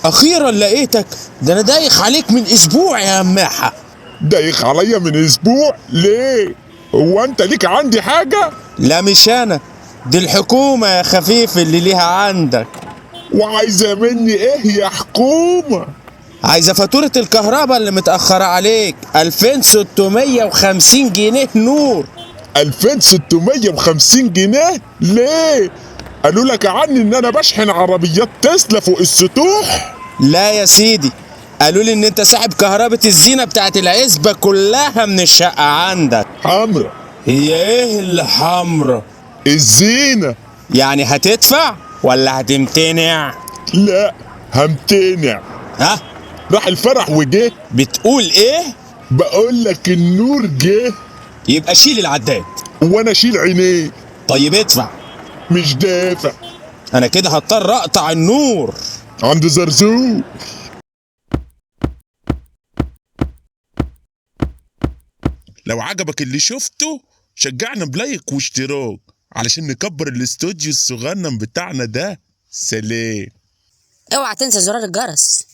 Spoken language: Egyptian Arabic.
اخيرا لقيتك. ده انا دايخ عليك من اسبوع يا ماحة. دايخ عليا من اسبوع ليه؟ هو انت ليك عندي حاجة؟ لا مش انا، دي الحكومة يا خفيف اللي ليها عندك. وعايزة مني ايه يا حكومة؟ عايزة فاتورة الكهرباء اللي متأخرة عليك 2650 جنيه نور. 2650 جنيه ليه؟ قالوا لك عني ان انا بشحن عربيات تسلا فوق السطوح؟ لا يا سيدي، قالوا لي ان انت ساحب كهربة الزينة بتاعت العزبة كلها من الشقة عندك. حمرا. هي ايه اللي حمرا؟ الزينة. يعني هتدفع ولا هتمتنع؟ لا همتنع. ها؟ راح الفرح وجه. بتقول ايه؟ بقول لك النور جه. يبقى شيل العداد. وانا اشيل عينيه. طيب ادفع. مش دافع. انا كده هضطر اقطع النور. عند زرزور. لو عجبك اللي شفته شجعنا بلايك واشتراك علشان نكبر الاستوديو الصغنن بتاعنا ده. سلام. اوعى تنسى زرار الجرس.